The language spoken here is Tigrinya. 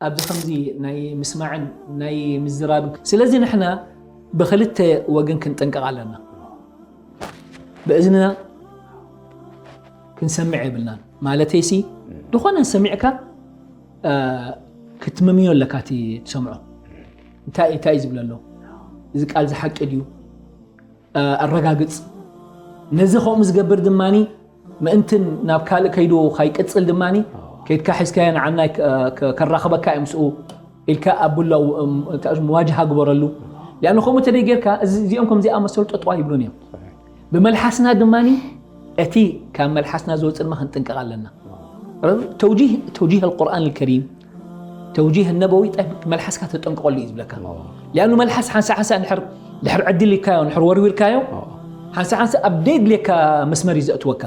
ኣብዚ ከምዚ ናይ ምስማዕን ናይ ምዝራብን። ስለዚ ንሕና ብኽልተ ወገን ክንጥንቀቕ ኣለና። ብእዝንና ክንሰምዕ የብልናን። ማለተይሲ፣ ዝኾነ ሰሚዕካ፣ እ፣ ክትመምዮ ኣለካ እቲ ትሰምዖ። እንታይ፣ እንታይ እዩ ዝብል ኣሎ? እዚ ቃል እዚ ሓቂ ድዩ? እ፣ ኣረጋግጽ። ነዚ ከምኡ ዝገብር ድማኒ፣ ምእንትን ናብ ካልእ ከይዱ ከይቅጽል ድማኒ፣ ከይድካ ሒዝካዮ ንዓናይ ከ-፣ ከ-፣ ከራኽበካ እዩ ምስኡ ኢልካ ኣብሎ፣ እም፣ እንታይ፣ መዋጅሃ ግበረሉ። ሊኣኑ ከምኡ ተደይ ጌርካ፣ እዚ፣ እዚኦም ከም ዝኣመሰሉ ጠጠዋ ይብሉን እዮም። ብመልሓስና ድማኒ፣ እቲ ካብ መልሓስና ዝወጽእ ድማ ክንጥንቀቕ ኣለና። ተውጂህ፣ ተውጂህ ኣልቁርኣን ኣልከሪም፣ ተውጂህ ነበዊ፣ ጠብ-፣ መልሓስካ ተጠንቅቐሉ እዩ ዝብለካ። ሊኣኑ መልሓስ ሓንሳ ሓንሳ እንድሕር፣ እንድሕር ዕድል ኢልካዮ፣ እንድሕር ወርዊርካዮ፣ ሓንሳ ሓንሳ ኣብ ደየድልየካ መስመር እዩ ዘእትወካ።